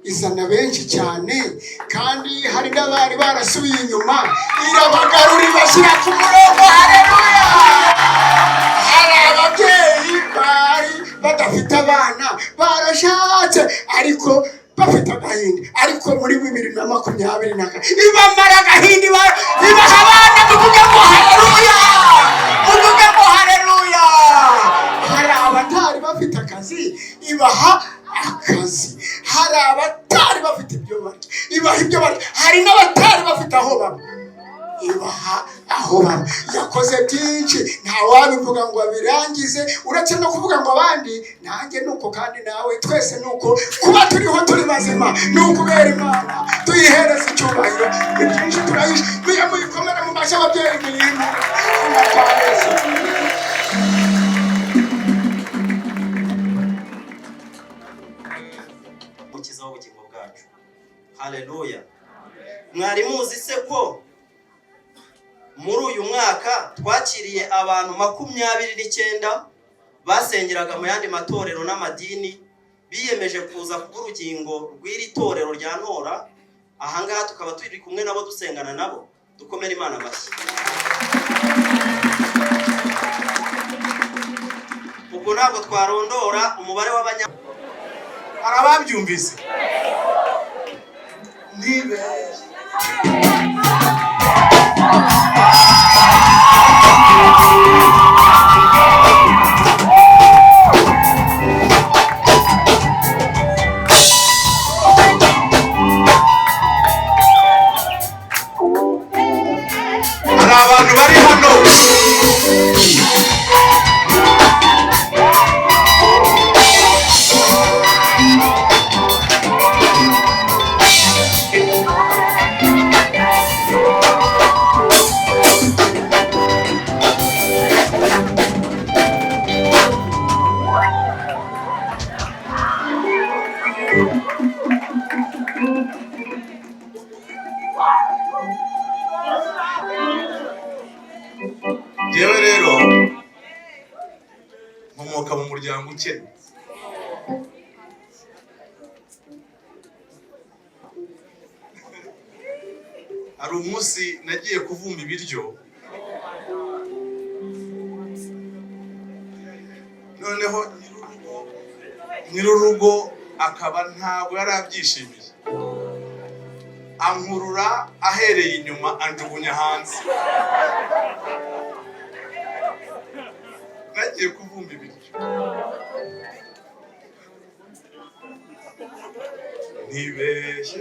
Izana benshi cyane, kandi hari n'abari barasubiye inyuma, irabagarura, ibashyira ku murongo. Haleluya! Hari ababyeyi bari badafite abana, barashatse ariko bafite agahinda, ariko muri 2024 ibamara agahinda, ibaha abana. Muvuge ngo haleluya! Muvuge ngo haleluya! Hari abatari bafite akazi, ibaha akazi. Hari abatari bafite ibyo barya, ibaha ibyo barya. Hari n'abatari bafite aho baba, ibaha aho baba. Yakoze byinshi, ntawabivuga ngo abirangize, uretse no kuvuga ngo abandi nanjye nuko, kandi nawe, twese nuko. Kuba turiho, turi bazima, ni ukubera Imana. Tuyihereza icyubahiro. Ni byinshi, turayisha. Muye muyikomere mu mashyi, ababyeyi, muyimure izina rya Yesu. Umukiza w'ubugingo bwacu. Haleluya! Mwari muzi se ko muri uyu mwaka twakiriye abantu 29 basengeraga mu yandi matorero n'amadini, biyemeje kuza kuba urugingo rw'iri torero rya Ntora? Ahangaha tukaba turi kumwe nabo, dusengana nabo. Dukomere Imana amashyi. Ubwo ntabwo twarondora umubare w'abanya Hari ababyumvise nibeshye? Hari abantu bari hano. Njyewe rero nkomoka mu muryango ukennye. Hari umunsi nagiye kuvumba ibiryo, noneho nyir'urugo akaba ntabwo yari abyishimiye, ankurura ahereye inyuma, anjugunya hanze. Nagiye kuvumba ibiryo. Ntibeshye.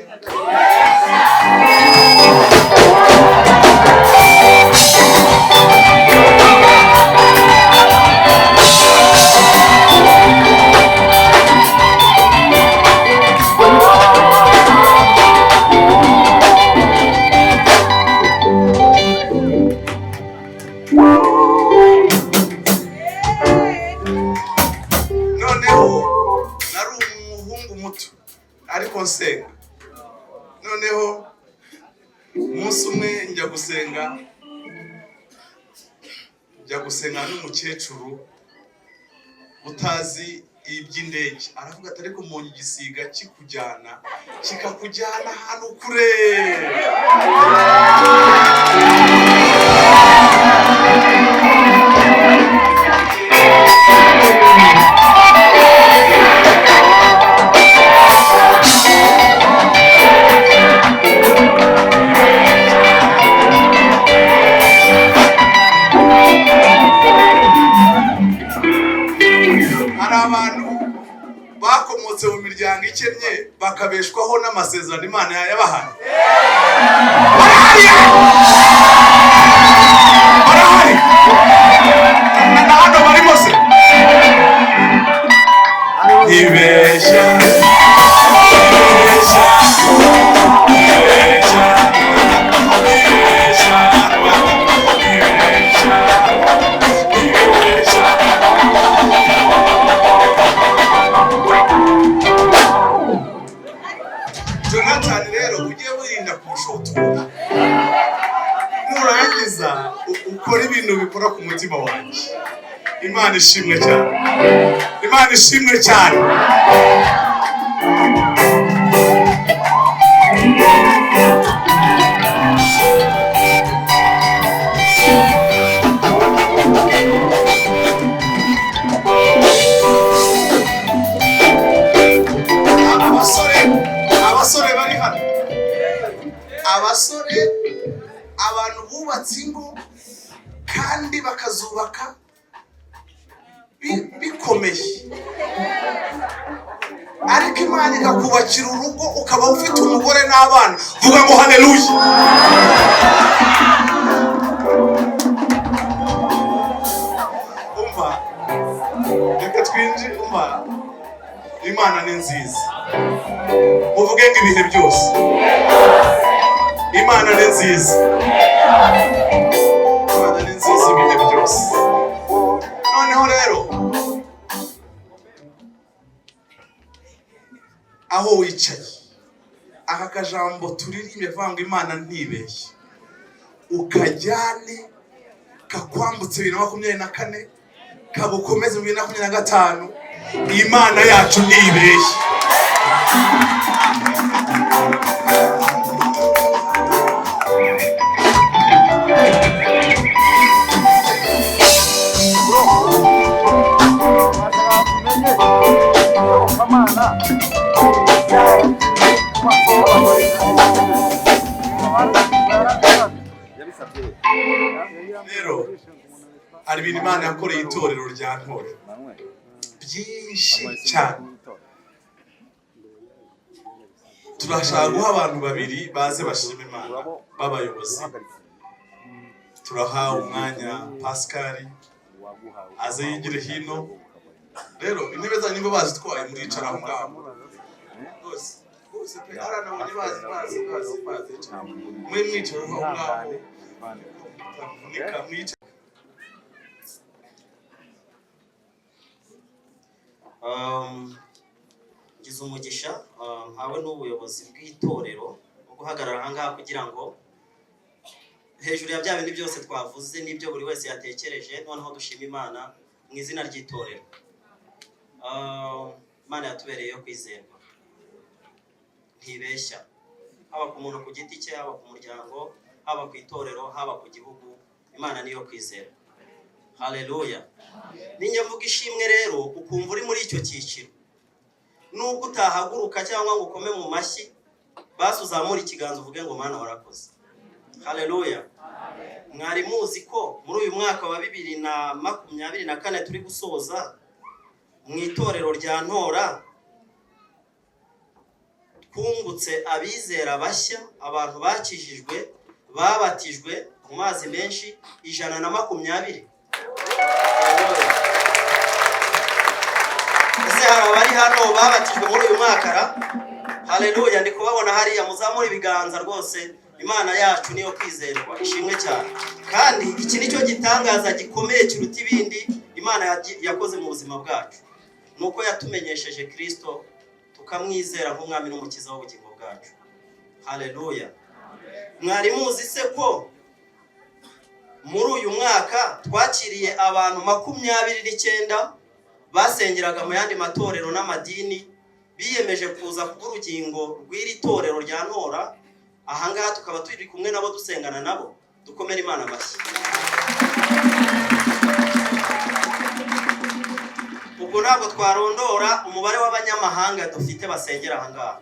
Noneho nari umuhungu muto ariko nsenga. Noneho umunsi umwe njya gusenga n'umukecuru utazi iby'indege. Aravuga ati: "Ariko mbonye igisiga kikujyana, kikakujyana ahantu kure." Hari abantu bakomotse mu miryango ikennye, bakabeshwaho n'amasezerano Imana yabahaye. Barahari, barahari, na hano barimo se. Ibeshya, ibeshya, ibeshya, ibeshya, ibeshya, ibeshya. Jonathan rero, ujye wirinda kumushotora. Nurangiza ukore ibintu bikora ku mutima wanjye. Imana ishimwe cyane, Imana ishimwe cyane. Abasore, abasore bari hano, abasore, abantu bubatse ingo kandi bakazubaka bikomeye, ariko Imana ikakubakira urugo ukaba ufite umugore n'abana, vuga ngo haleluya. Umva, reka twinjire. Umva, Imana ni nziza. Muvuge ngo ibihe byose Imana ni nziza. Imana ni nziza ibihe byose. Noneho rero aho wicaye, aka kajambo turirimbye vuga ngo Imana ntibeshye, ukajyane kakwambutse 2024, kagukomeze mu 2025. Imana yacu ntibeshye. Rero hari ibintu Imana yakoreye itorero rya Ntore byinshi cyane. Turashaka guha abantu babiri baze bashima Imana b'abayobozi. Turaha umwanya Pascal aze yigire hino. Rero intebe zanyu niba bazitwaye, muricara aho ngaho rwose rwose pe. Haranabonye bazi bazi bazi bazi, mwe mwicara aho ngaho, mutavunika, mwicara. Ngize umugisha mpawe n'ubuyobozi bw'itorero bwo guhagarara aha ngaha kugira ngo hejuru ya bya bindi byose twavuze n'ibyo buri wese yatekereje, noneho dushima Imana mu izina ry'itorero. Imana yatubereye yo kwizerwa, ntibeshya, haba ku muntu ku giti cye, haba ku muryango, haba ku itorero, haba ku gihugu. Imana niyo kwizerwa. Haleluya! Ninjya mvuga ishimwe rero ukumva uri muri icyo cyiciro, nubwo utahaguruka cyangwa ngo ukome mu mashyi, basi uzamure ikiganza uvuge ngo Mana warakoze. Haleluya! Mwari muzi ko muri uyu mwaka wa 2024 turi gusoza, mu itorero rya Ntora twungutse abizera bashya, abantu bakijijwe babatijwe mu mazi menshi, 120? Ese hari abari hano babatijwe muri uyu mwaka ra? Haleluya! Ndi kubabona hariya, muzamure ibiganza rwose. Imana yacu niyo kwizerwa, ishimwe cyane. Kandi iki nicyo gitangaza gikomeye kiruta ibindi Imana yakoze mu buzima bwacu, ni uko yatumenyesheje Kirisito tukamwizera nk'umwami n'umukiza w'ubugingo bwacu. Haleluya! Mwari muzi se ko muri uyu mwaka twakiriye abantu 29 basengeraga mu yandi matorero n'amadini, biyemeje kuza kuba urugingo rw'iri torero rya Ntora? Ahangaha tukaba turi kumwe nabo, dusengana nabo. Dukomere Imana amashyi. Ubwo ntabwo twarondora umubare w'abanyamahanga dufite basengera ahangaha,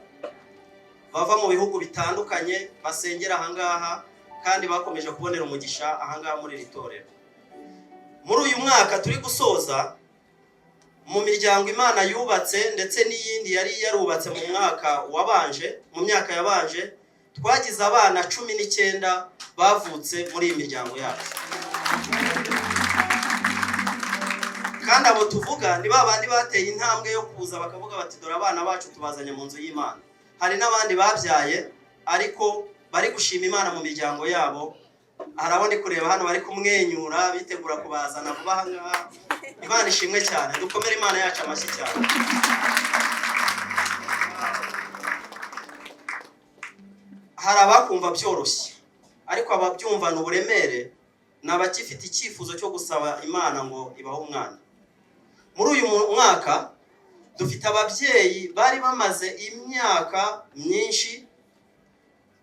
bava mu bihugu bitandukanye basengera ahangaha, kandi bakomeje kubonera umugisha ahangaha muri iri torero. Muri uyu mwaka turi gusoza, mu miryango Imana yubatse ndetse n'iyindi yari yarubatse mu mwaka wabanje, mu myaka yabanje, twagize abana 19 bavutse muri iyi miryango yacu. Kandi abo tuvuga ni ba bandi bateye intambwe yo kuza bakavuga bati dore abana bacu tubazanye mu nzu y'Imana. Hari n'abandi babyaye ariko bari gushima Imana mu miryango yabo. Hari abo ndi kureba hano bari kumwenyura, bitegura kubazana vuba aha ngaha. Imana ishimwe cyane. Dukomere Imana yacu amashyi cyane. Hari abakumva byoroshye, ariko ababyumvana uburemere ni abakifite icyifuzo cyo gusaba Imana ngo ibahe umwana. Muri uyu mwaka dufite ababyeyi bari bamaze imyaka myinshi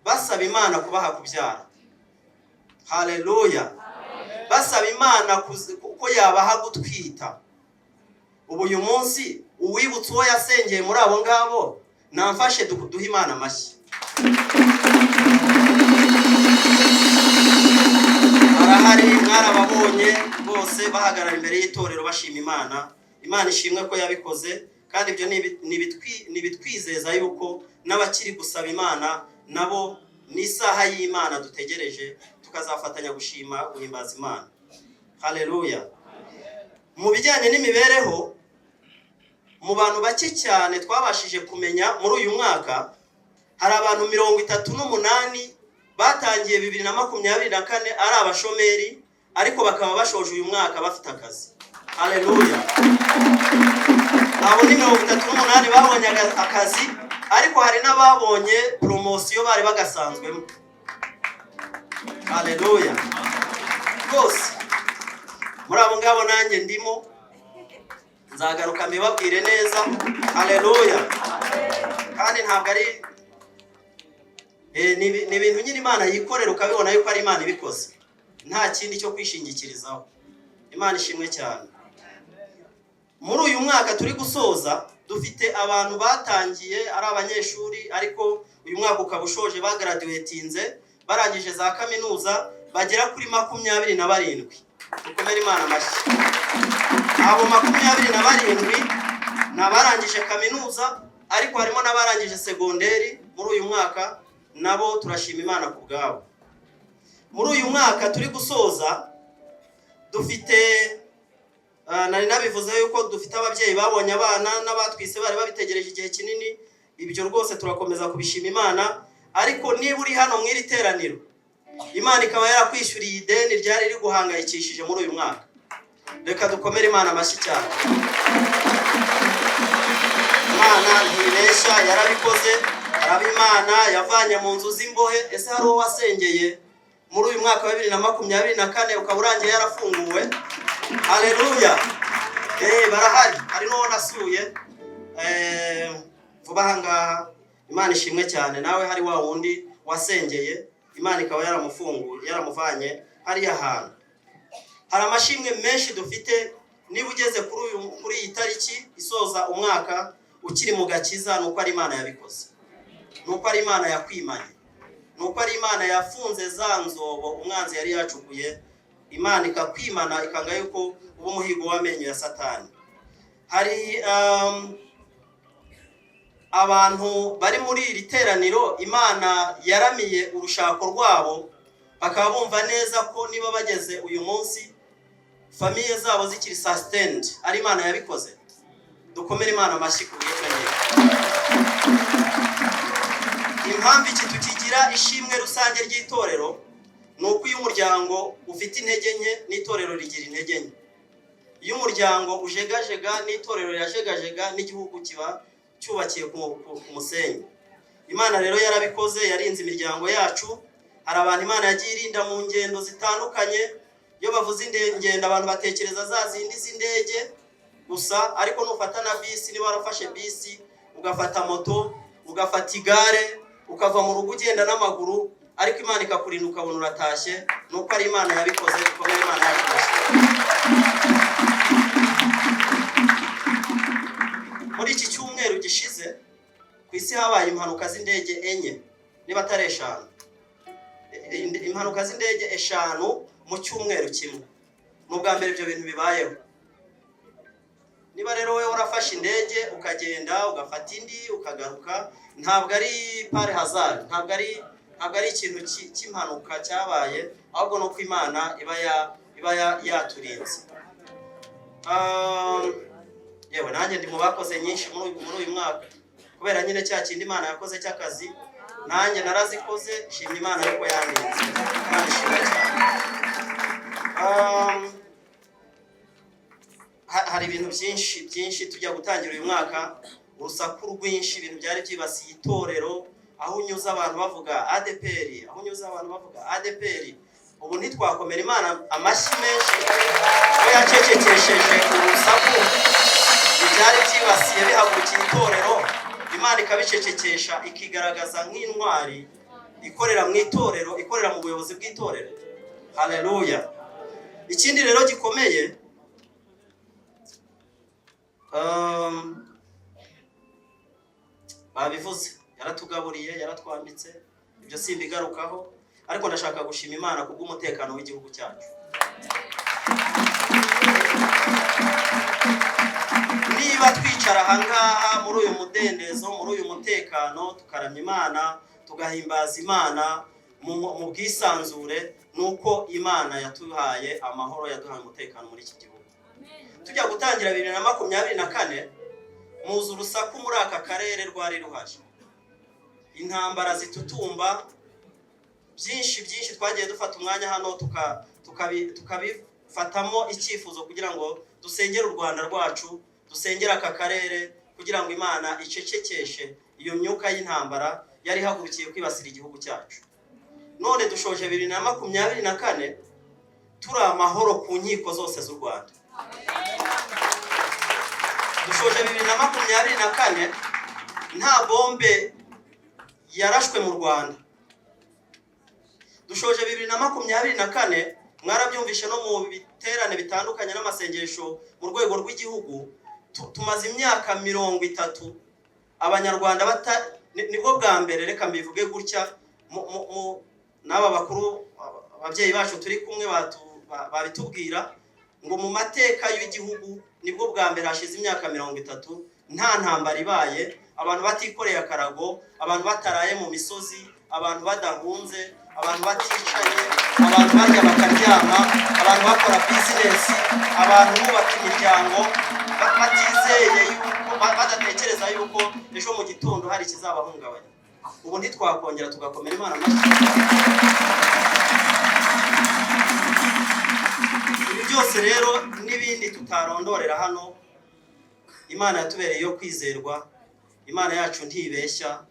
basaba Imana kubaha kubyara. Haleluya! Basaba Imana ko yabaha gutwita. Ubu uyu munsi uwibutse uwo yasengeye muri abo ngabo Namfashe duhe Imana amashyi. Barahari, mwarababonye bose bahagarara imbere y'itorero bashima Imana. Imana ishimwe ko yabikoze, kandi ibyo ni ibitwizeza yuko n'abakiri gusaba Imana nabo ni isaha y'Imana dutegereje, tukazafatanya gushima guhimbaza Imana. Haleluya. Mu bijyanye n'imibereho, mu bantu bake cyane twabashije kumenya muri uyu mwaka, hari abantu 38 batangiye 2024 ari abashomeri, ariko bakaba bashoje uyu mwaka bafite akazi. Haleluya. Abo ni 38 babonye akazi, ariko hari n'ababonye poromosiyo bari bagasanzwemo. Haleluya. Rwose muri abo ngabo nanjye ndimo, nzagaruka mbibabwire neza. Haleluya. Kandi ntabwo ari ni ibintu nyine Imana yikorera, ukabibona yuko ari Imana ibikoze, nta kindi cyo kwishingikirizaho. Imana ishimwe cyane. Muri uyu mwaka turi gusoza, dufite abantu batangiye ari abanyeshuri, ariko uyu mwaka ukaba ushoje bagraduatinze, barangije za kaminuza, bagera kuri 27. Dukomere Imana amashyi. Abo 27 ni abarangije kaminuza, ariko harimo n'abarangije segonderi muri uyu mwaka, nabo turashima Imana ku bwabo. Muri uyu mwaka turi gusoza dufite, nari nabivuze yuko dufite ababyeyi babonye abana n'abatwise bari babitegereje igihe kinini. Ibyo rwose turakomeza kubishima Imana. Ariko niba uri hano mu iri teraniro, Imana ikaba yarakwishyuriye ideni ryari riguhangayikishije muri uyu mwaka, reka dukomere Imana amashyi cyane. Imana ntibeshya, yarabikoze. Araba Imana yavanye mu nzu z'imbohe. Ese hari uwo wasengeye muri uyu mwaka wa 2024 ukaba urangiye yarafunguwe? Haleluya. Barahari, hari n'uwo nasuye vuba aha ngaha. Imana ishimwe cyane. Nawe hari wa wundi wasengeye, Imana ikaba yaramufunguye, yaramuvanye hariya hantu. Hari amashimwe menshi dufite. Niba ugeze kuri iyi tariki isoza umwaka ukiri mu gakiza, nuko ari Imana yabikoze, nuko ari Imana yakwimanye, nuko ari Imana yafunze za nzobo umwanzi yari yacukuye, Imana ikakwimana, ikanga yuko uba umuhigo w'amenyo ya Satani. Hari abantu bari muri iri teraniro Imana yaramiye urushako rwabo, bakaba bumva neza ko niba bageze uyu munsi famille zabo zikiri sustained, ari Imana yabikoze. Dukomere Imana amashyi ku bw'ibyo. Impamvu iki tukigira ishimwe rusange ry'itorero ni uko iyo umuryango ufite intege nke, n'itorero rigira intege nke. Iyo umuryango ujegajega, n'itorero rirajegajega, n'igihugu kiba cyubakiye ku musenyi. Imana rero yarabikoze, yarinze imiryango yacu. Hari abantu Imana yagiye irinda mu ngendo zitandukanye. Iyo bavuze ingendo, abantu batekereza za zindi z'indege gusa, ariko nufata na bisi, niba warafashe bisi, ugafata moto, ugafata igare, ukava mu rugo ugenda n'amaguru, ariko Imana ikakurinda ukabona uratashye, nuko ari Imana yabikoze. Dukomere Imana yacu amashyi. Muri iki cyumweru gishize ku isi habaye impanuka z'indege 4, niba atari 5. Impanuka z'indege 5 mu cyumweru kimwe. Ni ubwa mbere ibyo bintu bibayeho. Niba rero wowe warafashe indege ukagenda, ugafata indi ukagaruka, ntabwo ari par hasard, ntabwo ari ikintu cy'impanuka cyabaye, ahubwo nuko Imana iba yaturinze. Yewe nanjye ndi mu bakoze nyinshi muri uyu mwaka, kubera nyine cya kindi Imana yakoze cy'akazi, nanjye narazikoze. Shimye Imana yuko yandinze. Imana ishimwe cyane. Hari ibintu byinshi byinshi tujya gutangira uyu mwaka, urusaku rwinshi, ibintu byari byibasiye itorero, aho unyuze abantu bavuga ADEPR, aho unyuze abantu bavuga ADEPR. Ubu ntitwakomera Imana amashyi menshi ko yacecekesheje urusaku, ibyari byibasiye bihagurukiye itorero, Imana ikabicecekesha, ikigaragaza nk'intwari ikorera mu itorero, ikorera mu buyobozi bw'itorero. Haleluya. Ikindi rero gikomeye, Babivuze, yaratugaburiye, yaratwambitse, ibyo simbigarukaho, ariko ndashaka gushima Imana kubw'umutekano w'igihugu cyacu. Niba twicara ahangaha muri uyu mudendezo, muri uyu mutekano, tukaramya Imana, tugahimbaza Imana mu bwisanzure, ni uko Imana yaduhaye amahoro, yaduhaye umutekano muri iki gihugu. Tujya gutangira 2024, muzi urusaku muri aka karere rwari ruhari, intambara zitutumba, byinshi byinshi. Twagiye dufata umwanya hano tukabifatamo icyifuzo kugira ngo dusengere u Rwanda rwacu, dusengere aka karere, kugira ngo Imana icecekeshe iyo myuka y'intambara yari ihagurukiye kwibasira igihugu cyacu. None dushoje 2024 turi amahoro ku nkiko zose z'u Rwanda. Dushoje 2024 nta bombe yarashwe mu Rwanda. Dushoje 2024, mwarabyumvishe no mu biterane bitandukanye n'amasengesho mu rwego rw'igihugu, tumaze imyaka 30 Abanyarwanda bata nibwo bwa mbere, reka mbivuge gutya, n'aba bakuru, ababyeyi bacu turi kumwe babitubwira ngo mu mateka y'igihugu nibwo bwa mbere hashize imyaka 30 nta ntambara ibaye, abantu batikoreye akarago, abantu bataraye mu misozi, abantu badahunze, abantu baticaye, abantu barya bakaryama, abantu bakora bizinesi, abantu bubaka imiryango, batizeye yuko badatekereza yuko ejo mu gitondo hari ikizabahungabanya. Ubu ntitwakongera tugakomera Imana amashyi? Ibi byose rero n'ibindi tutarondorera hano, Imana yatubereye iyo kwizerwa. Imana yacu ntibeshya,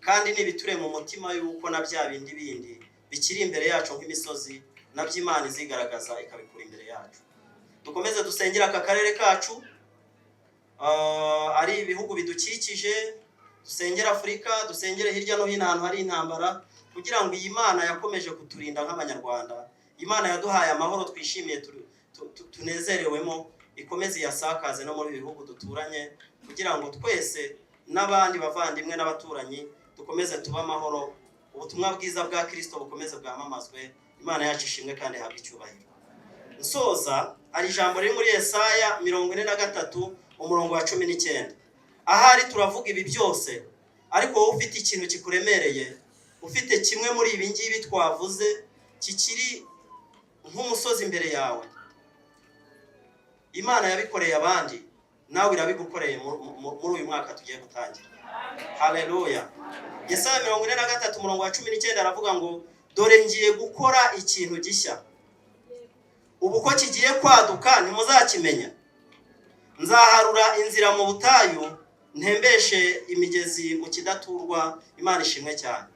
kandi nibiture mu mutima yuko na bya bindi bindi bikiri imbere yacu nk'imisozi, nabyo Imana izigaragaza ikabikura imbere yacu. Dukomeze dusengere aka karere kacu, ari ibihugu bidukikije, dusengere Afurika, dusengere hirya no hino ahantu hari intambara, kugira ngo iyi Mana yakomeje kuturinda nk'Abanyarwanda, Imana yaduhaye amahoro twishimiye, tunezerewemo, ikomeze iyasakaze no muri ibi bihugu duturanye, kugira ngo twese n'abandi bavandimwe n'abaturanyi dukomeze tube amahoro, ubutumwa bwiza bwa Kristo bukomeze bwamamazwe. Imana yacu ishimwe kandi ihabwe icyubahiro. Nsoza, hari ijambo riri muri Yesaya 43 umurongo wa 19. Ahari turavuga ibi byose, ariko wowe ufite ikintu kikuremereye, ufite kimwe muri ibi ngibi twavuze kikiri nk'umusozi imbere yawe, Imana yabikoreye abandi, nawe irabigukoreye muri uyu mwaka tugiye gutangira. Haleluya! Yesaya 43 umurongo wa 19 aravuga ngo: "Dore ngiye gukora ikintu gishya, ubu ko kigiye kwaduka ntimuzakimenya? Nzaharura inzira mu butayu, ntembeshe imigezi mu kidaturwa." Imana ishimwe cyane.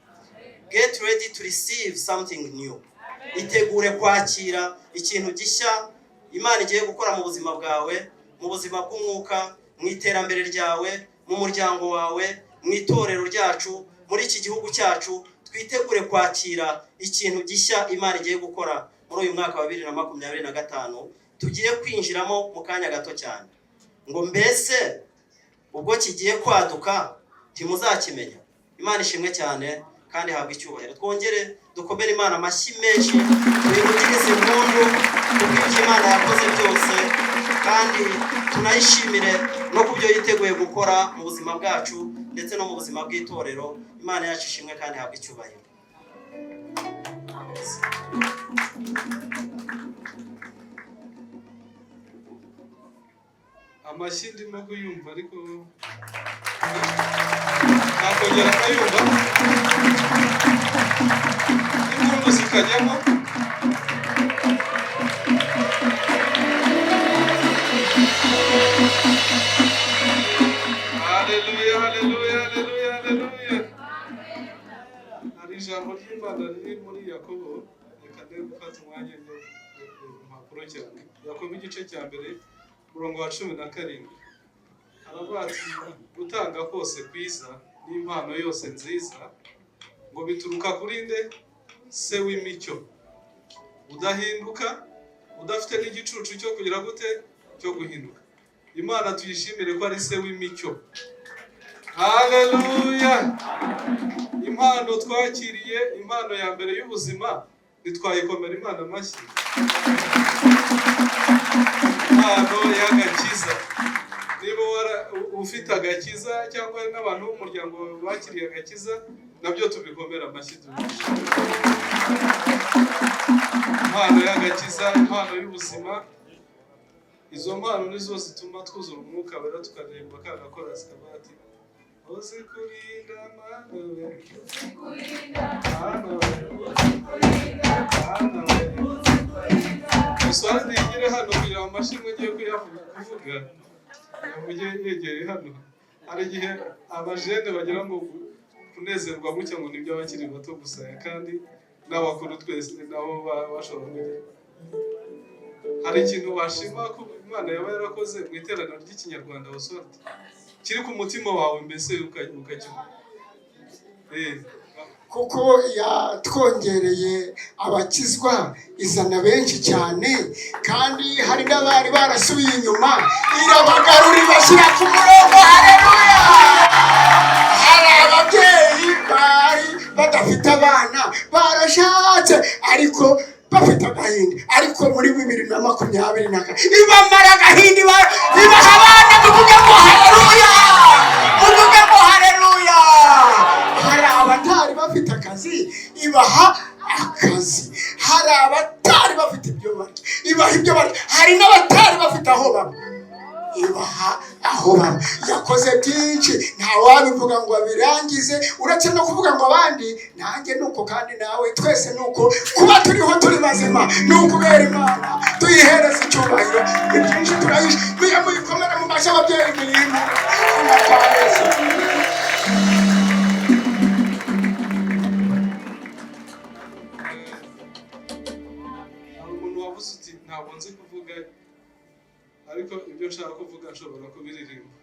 Get ready to receive something new. Itegure kwakira ikintu gishya Imana igiye gukora mu buzima bwawe, mu buzima bw'umwuka, mu iterambere ryawe, mu muryango wawe, mu itorero ryacu, muri iki gihugu cyacu. Twitegure kwakira ikintu gishya Imana igiye gukora muri uyu mwaka wa 2025 tugiye kwinjiramo mu kanya gato cyane. Ngo: "Mbese ubwo kigiye kwaduka ntimuzakimenya?" Imana ishimwe cyane kandi ihabwa icyubahiro. Twongere dukomere Imana amashyi menshi, tuyivugirize impundu kubw'ibyo Imana yakoze byose, kandi tunayishimire no ku byo yiteguye gukora mu buzima bwacu ndetse no mu buzima bw'itorero. Imana yacu ishimwe kandi ihabwa icyubahiro. Amashyi ndimo kuyumva, ariko nakongera akayumva n'impundu zikajyamo. Haleluya, haleluya, haleluya, haleluya! Hari ijambo ry'Imana riri muri Yakobo. Reka ndebe gufata umwanya njye impapuro cyane. Yakobo igice cya mbere umurongo wa 17 aravuga ati: "Gutanga kose kwiza n'impano yose nziza ngo bituruka kuri nde? Se w'imicyo, udahinduka, udafite n'igicucu cyo kugira gute? Cyo guhinduka." Imana tuyishimire ko ari se w'imicyo. Haleluya! Impano twakiriye, impano ya mbere y'ubuzima, ntitwayikomera Imana amashyi? Impano y'agakiza. Niba ufite agakiza cyangwa hari n'abantu b'umuryango wawe bakiriye agakiza, nabyo tubikomera amashyi, tubishime. Impano y'agakiza, impano y'ubuzima, izo mpano nizo zituma twuzura Umwuka Wera, tukaririmba ka gakorasi kavuga ati: "Uzi kurinda, Mana we, Mana we, Mana we." Oswald, yigire hano kugira ngo amashimwe agiye kuyavuga, kuvuga yavuge yegereye hano. Hari igihe abajene bagira ngo kunezerwa gutya ngo nibyo abakiri bato gusa, kandi n'abakuru twese nabo bashobora kugira. Hari ikintu washima ko Imana yaba yarakoze mu iteraniro ry'Ikinyarwanda, Oswald, kiri ku mutima wawe, mbese ukakivuga? Kuko yatwongereye abakizwa, izana benshi cyane, kandi hari n'abari barasubiye inyuma, irabagarura, ibashyira ku murongo. Haleluya! Hari ababyeyi bari badafite abana, barashatse ariko bafite agahinda, ariko muri 2024 ibamara agahinda, ibaha abana. Muvuge ngo haleluya, muvuge ngo haleluya. Hari abatari bafite akazi, ibaha akazi. Hari abatari bafite ibyo barya, ibaha ibyo barya. Hari n'abatari bafite aho baba, ibaha aho baba. Yakoze byinshi, ntawabivuga ngo abirangize, uretse no kuvuga ngo abandi, nanjye nuko, kandi nawe, twese nuko. Kuba turiho, turi bazima, ni ukubera Imana. Tuyihereza icyubahiro. Ibyinshi turayisha muye, muyikomere mu mashyi, ababyeyi, muyimure izina rya Yesu. Hari umuntu wavuze uti: "Ntabwo nzi kuvuga, ariko ibyo nshaka kuvuga nshobora kubiririmba."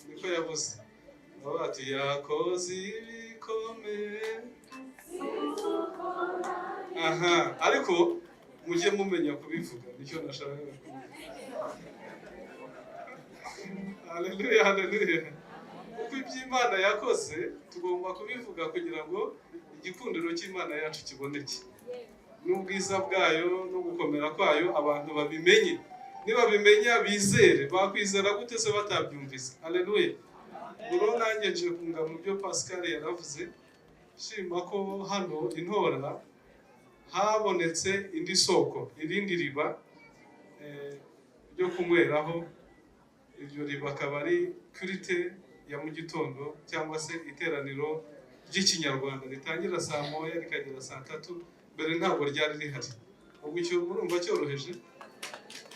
Niko yavuze. Bavuga ati: "Yakoze ibikomeye." Aha, ariko mujye mumenya kubivuga, nicyo nashakaga kuvuga. Haleluya, haleluya! Kuko iby'Imana yakoze tugomba kubivuga kugira ngo igikundiro cy'Imana yacu kiboneke, n'ubwiza bwayo no gukomera kwayo, abantu babimenye. Nibabimenya bizere. Bakwizera gute se batabyumvise? Haleluya! Ubwo nanjye nje kunga mu byo Pascal yaravuze, shima ko hano intora habonetse indi soko, irindi riba ryo kunyweraho. Iryo riba akaba ari culte ya mu gitondo cyangwa se iteraniro ry'Ikinyarwanda ritangira saa 1 rikagera saa 3. Mbere ntabwo ryari rihari. Ubwo icyo murumva cyoroheje,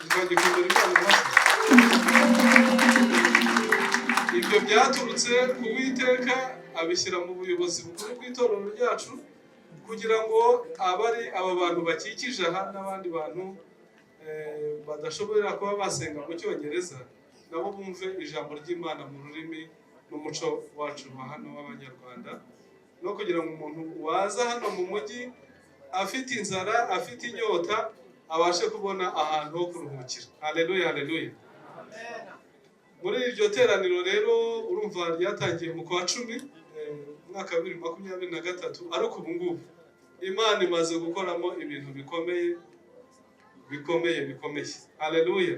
twagikomera Imana amashyi. Ibyo byaturutse ku Witeka, abishyira mu buyobozi bukuru bw'itorero ryacu kugira ngo abari aba bantu bakikije aha n'abandi bantu badashobora kuba basenga mu Cyongereza, nabo bumve ijambo ry'Imana mu rurimi n'umuco wacu wa hano w'Abanyarwanda, no kugira ngo umuntu waza hano mu mujyi afite inzara, afite inyota, abashe kubona ahantu ho kuruhukira. Haleluya, haleluya! Muri iryo teraniro rero, urumva ryatangiye mu kwa 10, umwaka wa 2023, ariko ubu ngubu Imana imaze gukoramo ibintu bikomeye, bikomeye, bikomeye. Haleluya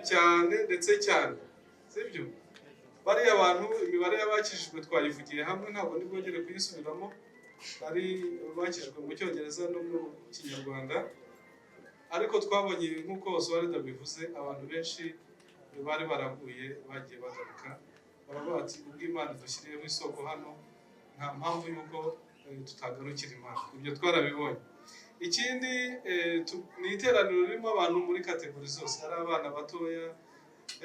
cyane, ndetse cyane, sibyo? Bariya bantu, imibare y'abakijijwe twayivugiye hamwe, ntabwo nibwongere kuyisubiramo. Bari bakijijwe mu Cyongereza no mu Kinyarwanda, ariko twabonye, nk'uko Oswald abivuze, abantu benshi bari baraguye bagiye bagaruka, baravuga bati: "Ubwo Imana dushyiriyeho isoko hano, nta mpamvu y'uko tutagarukira Imana." Ibyo twarabibonye. Ikindi, ni iteraniro ririmo abantu muri catégorie zose. Hari abana batoya.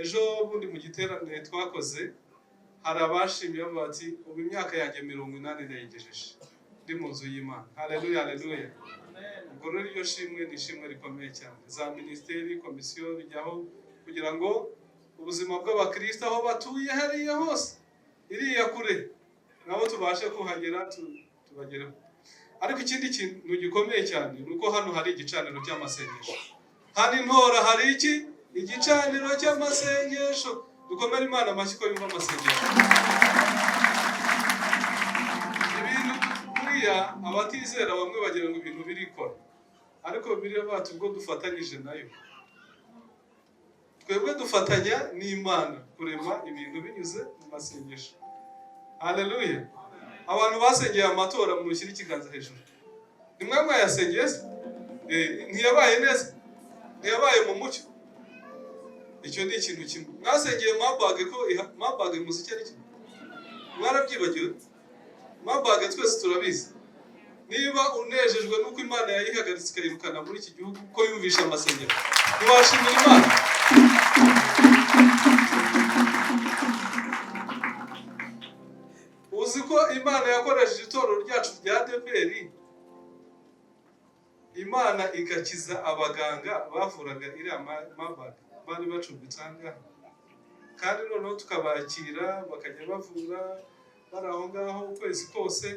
Ejo bundi mu giterane twakoze, hari abashimye bavuga bati: "Ubu imyaka yanjye 80 ndayigejeje ndi mu nzu y'Imana." Haleluya, haleluya! Ubwo rero iryo shimwe ni ishimwe rikomeye cyane. Za minisiteri, komisiyo bijyaho kugira ngo ubuzima bw'abakristo aho batuye hariya hose, iriya kure, nabo tubashe kuhagera, tubagereho. Ariko ikindi kintu gikomeye cyane ni uko hano hari igicaniro cy'amasengesho. Hano intora hari iki? Igicaniro cy'amasengesho. Dukomere Imana amashyi ko yumva amasengesho. Ibintu buriya abatizera bamwe bagira ngo ibintu birikora, ariko Bibiliya bacu ubwo dufatanyije nayo, twebwe dufatanya n'Imana kurema ibintu binyuze mu masengesho. Haleluya! Abantu basengeye amatora, mushyire ikiganza hejuru. Ni mwe mwayasengeye se? Ntiyabaye neza, ntiyabaye mu mucyo. Icyo ni ikintu kimwe. Mwasengeye Marburg, ko Marburg muzi icyo ari cyo? Mwarabyibagiwe? Marburg twese turabizi. Niba unejejwe n'uko Imana yayihagaritse ikayirukana muri iki gihugu, ko yumvisha amasengero, ntiwashimira Imana? Uzi ko Imana yakoresheje itorero ryacu rya ADEPR, Imana igakiza abaganga bavuraga iriya Marburg bari bacumbitse aha ngaha, kandi noneho tukabakira bakajya bavura bari aho ngaho ukwezi kose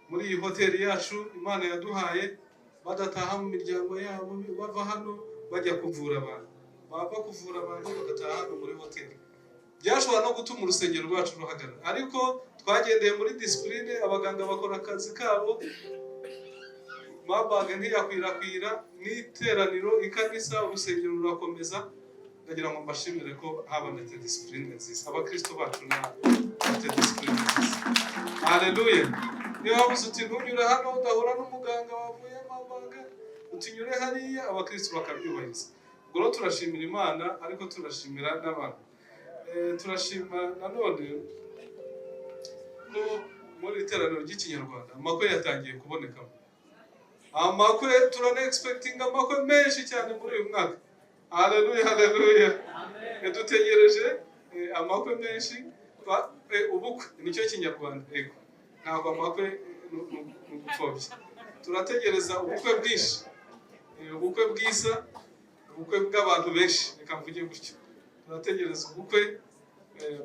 muri iyi hoteli yacu Imana yaduhaye, badataha mu miryango yabo, bava hano bajya kuvura abantu, bava kuvura abantu bagataha hano muri hoteli. Byashobora no gutuma urusengero rwacu ruhagarara, ariko twagendeye muri disipurine, abaganga bakora akazi kabo, Marburg ntiyakwirakwira, n'iteraniro, ikanisa, urusengero rurakomeza. Ndagira ngo mbashimire ko habonetse disipurine nziza, abakristo bacu bafite disipurine nziza. Haleluya! Niba wabuze uti ntunyure hano udahura n'umuganga wavuye Marburg, utinyure hariya, abakristo bakabyubahiriza. Ubwo rero turashimira Imana, ariko turashimira n'abantu. Turashima nanone ko muri iteraniro ry'Ikinyarwanda amakwe yatangiye kubonekamo. Amakwe turana expecting amakwe menshi cyane muri uyu mwaka. Haleluya, haleluya. Dutegereje amakwe menshi, ubukwe nicyo Kinyarwanda. Ego, ntabwo amakwe ni ugupfobya. Turategereza ubukwe bwinshi, ubukwe bwiza, ubukwe bw'abantu benshi, reka mvuge gutyo. Turategereza ubukwe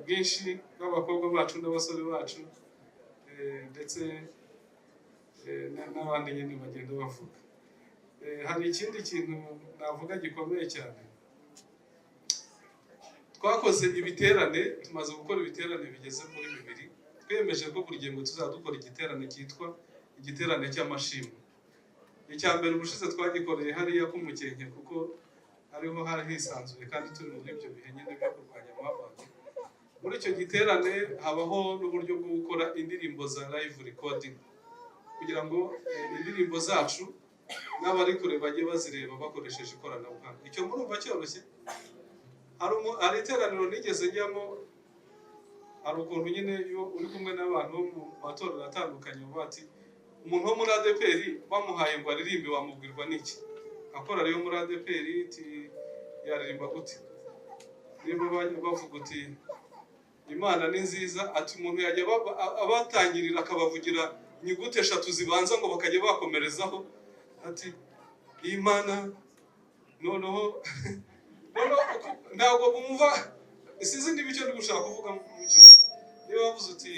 bwinshi bw'abakobwa bacu n'abasore bacu, ndetse n'abandi nyine bagenda bavuga. Hari ikindi kintu navuga gikomeye cyane. Twakoze ibiterane, tumaze gukora ibiterane bigeze muri 2. Twiyemeje ko buri gihe ngo tuzadukora igiterane cyitwa igiterane cy'amashimwe. Icya mbere ubushize twagikoreye hariya ku Mukenke, kuko ariho hari hisanzuye kandi turi muri ibyo bihe nyine byo kurwanya Marburg. Muri icyo giterane habaho n'uburyo bwo gukora indirimbo za live recording, kugira ngo indirimbo zacu n'abari kure bajye bazireba bakoresheje ikoranabuhanga. Icyo murumva cyoroshye? Hari iteraniro nigeze njyamo, hari ukuntu nyine iyo uri kumwe n'abantu bo mu matorero atandukanye bavuga ati umuntu wo muri ADEPR bamuhaye ngo aririmbe wamubwirwa n'iki? Akora rero muri ADEPR iti yaririmba gute? Niba bavuga uti Imana ni nziza, ati umuntu yajya abatangirira akabavugira inyuguti 3 zibanza ngo bakajya bakomerezaho, ati Imana. Noneho ntabwo bumva, sinzi niba icyo ndi gushaka kuvuga mu cyumba. Niba bavuze uti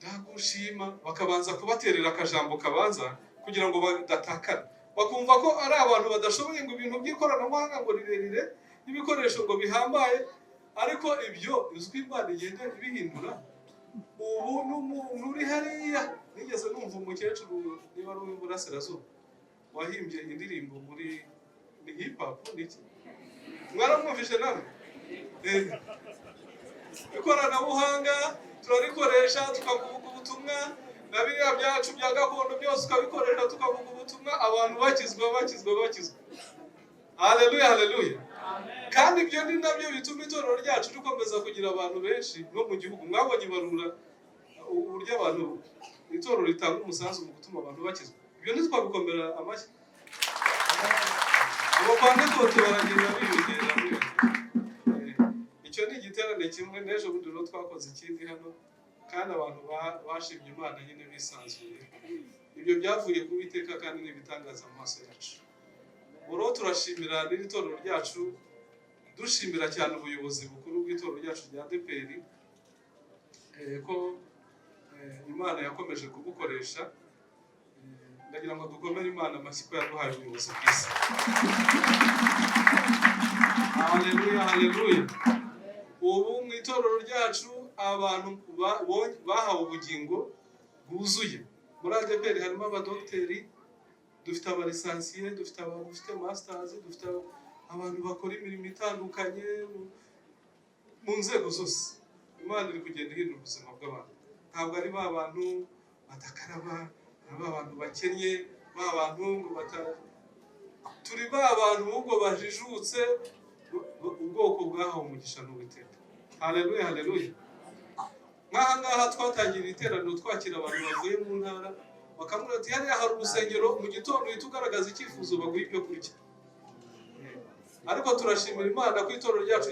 ndagushima, bakabanza kubaterera akajambo kabanza kugira ngo badatakara, bakumva ko ari abantu badashoboye ngo ibintu by'ikoranabuhanga ngo rirerire n'ibikoresho ngo bihambaye, ariko ibyo uzwi Imana igenda ibihindura. Ubu n'umuntu uri hariya, nigeze numva umukecuru niba ari uw'iburasirazuba wahimbye indirimbo muri ni hip hop niki, mwaramwumvise namwe? Ikoranabuhanga turarikoresha tukavuga ubutumwa, na biriya byacu bya gakondo byose tukabikoresha tukavuga ubutumwa, abantu bakizwa bakizwa bakizwa. Haleluya, haleluya. Kandi ibyo ni nabyo bituma itorero ryacu rikomeza kugira abantu benshi no mu gihugu. Mwabonye ibarura uburyo abantu itorero ritanga umusanzu mu gutuma abantu bakizwa. Ibyo ntitwabikomera amashyi. Abapantekote baragenda biyongera. Icyo ni igiterane kimwe, n'ejo bundi rero twakoze ikindi hano, kandi abantu bashimye Imana nyine bisanzuye. Ibyo byavuye ku Uwiteka kandi ni ibitangaza mu maso yacu. Ubu turashimira n'iri torero ryacu, dushimira cyane ubuyobozi bukuru bw'itorero ryacu rya ADEPR, ko Imana yakomeje kubukoresha. Ndagira ngo dukomere Imana amashyi ko yaduhaye ubuyobozi bwiza. Haleluya, haleluya! Ubu mu itorero ryacu abantu bahawe ubugingo bwuzuye. Muri ADEPR harimo abadogiteri, dufite aba licencié, dufite abantu bafite masters, dufite abantu bakora imirimo itandukanye mu nzego zose. Imana iri kugenda ihindura ubuzima bw'abantu. Ntabwo ari ba bantu badakaraba, ari ba bantu bakennye, ba bantu ngo bata, turi ba bantu ahubwo bajijutse, ubwoko bwahawe umugisha n'Uwiteka. Haleluya, haleluya! Nk'aha ngaha twatangira iteraniro twakira abantu bavuye mu ntara, bakamubwira ati: "Hariya hari urusengero, mu gitondo uhita ugaragaza icyifuzo, baguha ibyo kurya." Ariko turashimira Imana ko itorero ryacu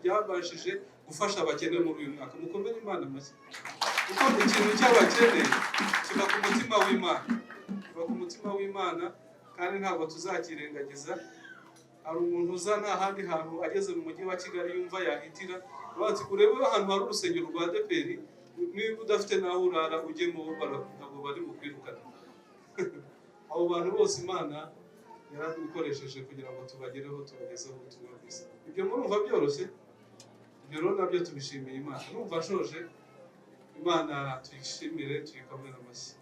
ryabashije gufasha abakene muri uyu mwaka. Mukomere Imana amashyi, kuko ikintu cy'abakene kiba ku mutima w'Imana, kiba ku mutima w'Imana, kandi ntabwo tuzakirengagiza. Hari umuntu uza nta handi hantu ageze mu mujyi wa Kigali yumva yahitira, bati: "Urebe ahantu hari urusengero rwa ADEPR, niba udafite n'aho urara ujyemo, ntabwo bari bukwirukane." Abo bantu bose Imana yaradukoresheje kugira ngo tubagereho, tubagezeho ubutumwa bwiza. Ibyo murumva byoroshye? Ibyo rero nabyo tubishimiye Imana. Numva nshoje. Imana tuyishimire, tuyikomere amashyi.